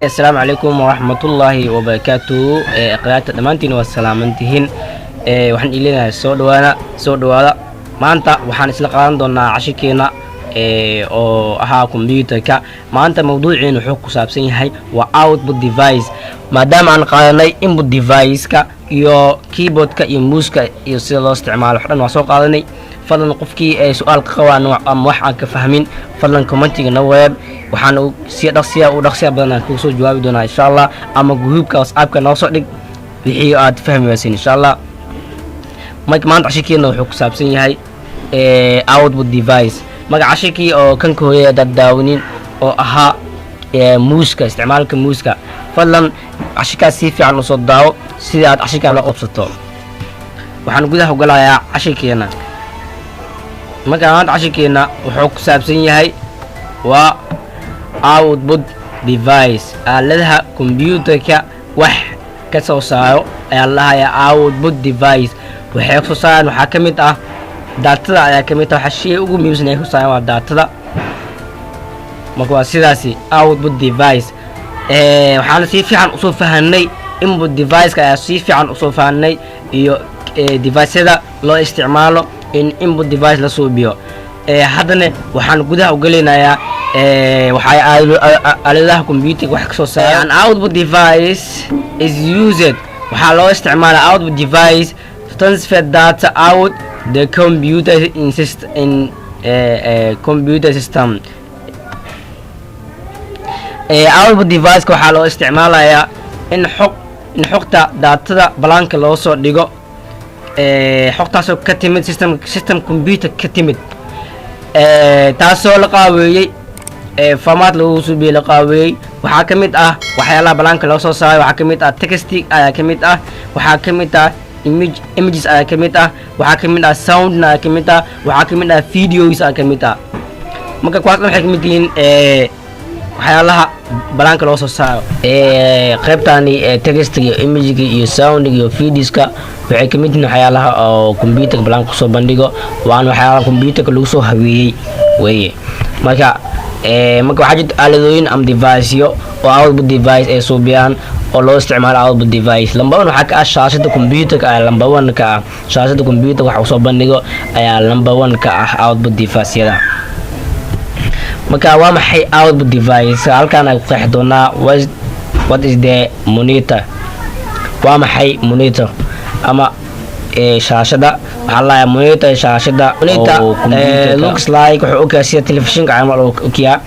Asalaamu calaykum waraxmatullaahi wabarakaatu. Akhyaarta dhammaantiin waa salaamantihiin. Waxaan ii leenahay soo dhawaana, soo dhawaada. Maanta waxaan isla qaadan doonaa cashirkeena oo ahaa computerka. Maanta mawduuciina wuxuu ku saabsan yahay waa output device. Maadaama aan qaadanay input device-ka iyo keyboardka iyo mouseka iyo sida loo isticmaalo, wax dhan waa soo qaadanay. Fadlan qofkii ay su-aal ka qabaan ama wax aan ka fahmin, fadlan commentiga na web. Waxaan si dhaqsiya u dhaqsiya badan aan kugu soo jawaabi doonaa, insha Allah, ama groupka WhatsAppka noo soo dhig wixii aad fahmi waysin, insha Allah. Marka maanta cashirkeena wuxuu ku saabsan yahay output device. Marka cashirkii oo kan ka hooyay hadaad daawinin oo ahaa mouseka, isticmaalka mouseka, fadlan cashirkaas si fiican usoo daawo sidii aad cashirkaan la qabsato. Waxaan gudaha ugalayaa cashirkeena. Marka maanta cashirkeena wuxuu ku saabsan yahay waa output device. Aaladaha computerka wax ka soo saaro ayaa la dhahayaa output device. Waxay kasoo saaraan waxaa ka mid ah datada ayaa ka mid ah. Waxa shay ugu muhiimsan ay kasoo saaraan waa datada. Marka waa sidaasi output device. Waxaana si fiican usoo fahanay input device-ka ayaa si fiican usoo fahanay iyo device-yada loo isticmaalo in input device la suubiyo. Haddana waxaan gudaha ugelinayaa waxay aaladaha computerka wax kasoo saara. An output device is used, waxaa loo isticmaalaa output device, to transfer data out the computer in computer system. Output device-ka waxaa loo isticmaalayaa in xogta datada balaanka loo soo dhigo, xogtaasoo ka timid system computer ka timid, taasoo la qaaweeyey, format lagu suubiyey, la qaaweeyey. Waxaa ka mid ah waxyaalaha balaanka loo soo saaray, waxaa ka mid ah text ayaa ka mid ah, waxaa ka mid ah images ayaa ka mid ah, waxaa ka mid ah soundna ayaa ka mid ah, waxaa ka mid ah videos ayaa ka mid ah. Marka kuwaas dhan waxay ka mid yihiin waxyaalaha balaanka loo soo saaro. Qaybtani textiga iyo imagega iyo soundiga iyo videoska waxay ka mid yihiin waxyaalaha oo computerka balaanka kusoo bandhigo, waana waxyaalaha computerka lagu soo habeeyey weye. Marka waxaa jirta aaladooyin ama deviceyo oo output device ay suubiyaan oo loo isticmaalo output device. Number one waxaa ka ah shaashada computerka ayaa number one ka ah. Shaashada computerka wax usoo bandhigo ayaa number one ka ah output device-yada. Marka waa maxay output device? Halkaan ay ku qeexi doonaa. What is the monitor? Waa maxay monitor ama shaashada? Waxaa la monitor shaashada. Monitor oo computerka. Looks like, wuxuu ogyahay sida telefishinka camal oo ogyahay.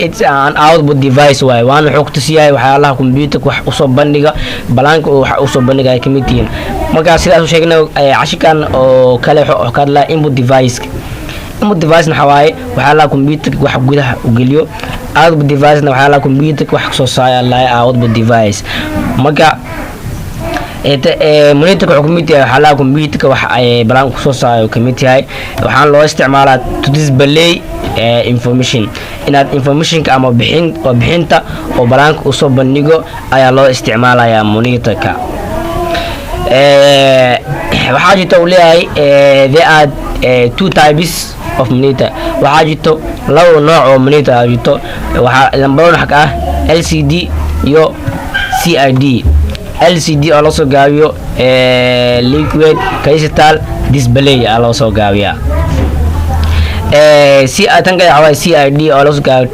It's an output device waaye, waana wuxuu kutusiyahay waxyaalaha computerka wax usoo bandhiga, balaanka uu wax usoo bandhiga ay kamid yihiin. Marka sidaas u sheegnay, cashikan oo kale wuxuu ka hadlaya input device. Input device waxaa waaye waxyaalaha computerka wax gudaha u geliyo. Output device na waxyaalaha computerka wax kasoo saaya lahay output device. Marka monitorka wuxuu kamid yahay waxyaalaha computerka wax ay balaan kusoo saayo kamid yahay. Waxaana loo isticmaalaa to display information, inaad informationka ama bixin oo bixinta oo balaanka usoo bandhigo ayaa loo isticmaalayaa monitorka. Waxaa jirta uu leeyahay there are two types of monitor. Waxaa jirto laba nooc oo monitor aa jirto. Waxaa number one waxa ka ah LCD iyo CID. LCD oo lasoo gaabiyo liquid crystal display aa loo soo gaabiyaa. C tan kale waxaa waaye CID oo loo soo gaabiyo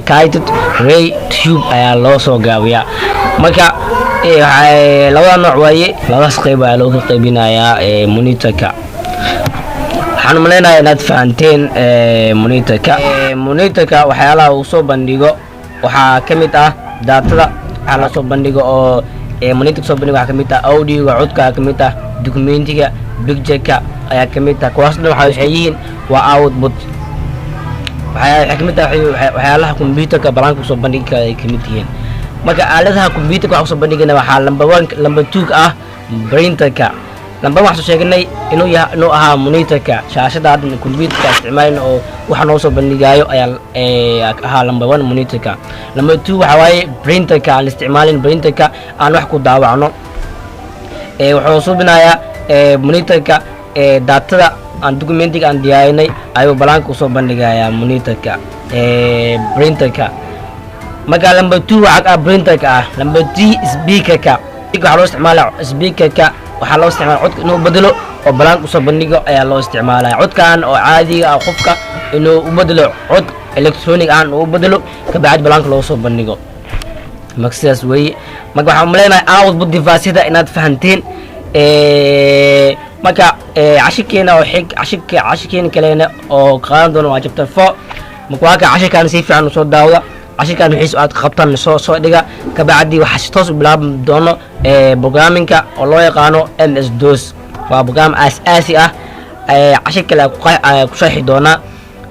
cathode ray tube ayaa loo soo gaabiyaa. Marka waxay labada nooc waaye, labadaas qeyb ayaa looga qaybinayaa monitorka. Waxaan maleynayaa inaad fahanteen monitorka. Monitorka waxyaalaha uu soo bandhigo waxaa ka mid ah datada. Waxaa la soo bandhigo oo monitorka soo bandhigo waxaa ka mid ah audioga, codka ayaa ka mid ah, documentiga, pictureka ayaa ka mid ah. Kuwaas dhan waxay yihiin waa output. Waxay ka mid tahay waxyaalaha computerka balaanka usoo bandhigi kara ay ka mid yihiin. Marka aaladaha computerka wax usoo bandhigana waxaa number one, number two ka ah printerka. Number one waxaan soo sheegnay inuu yahay, inuu ahaa monitorka, shaashada hadda computerka isticmaalin oo waxa noo soo bandhigayo ayaa ahaa number one monitorka. Number two waxaa waaye printerka. Aan isticmaalin printerka aan wax ku daawacno. Wuxuu suubinayaa monitorka datada aan documentiga aan diyaarinay ayuu balaanka usoo bandhigayaa monitorka, printerka. Marka number two waxaa ah printerka ah. Number three, speakerka. Waxaa loo isticmaalaa speakerka, waxaa loo isticmaala codka inuu bedelo oo balaan usoo bandhigo ayaa loo isticmaalaya. Codkan oo caadiga ah qofka inuu u bedelo cod electronic ahaan uu u bedelo, kabacdi balaanka loo soo bandhigo. Marka sidaas weeye. Marka waxaan umaleynaya output device inaad fahanteen. Marka cashirkeena oo xig, cashirka cashirkeena kalena oo qaadan doono waa chapter 4. Marka waa ka cashirkaan si fiican usoo daawada. Cashirkaan wixiis aad qabtaan soo dhiga. Kabacdi waxaa si toos u bilaabi doono programmingka oo loo yaqaano MS DOS. Waa program aas-aasi ah. Cashir kale ku sharxi doonaa.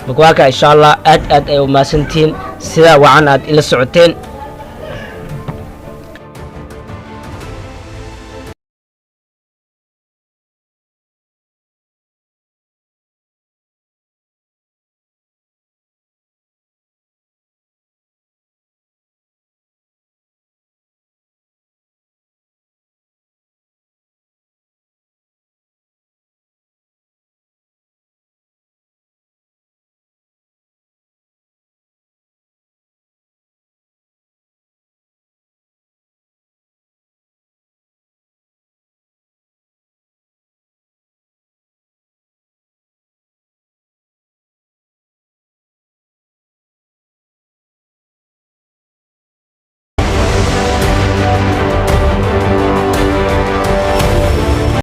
Marka waa ka, insha Allah, aad aad ay umahadsantihiin sida wacan aad ila socoteen.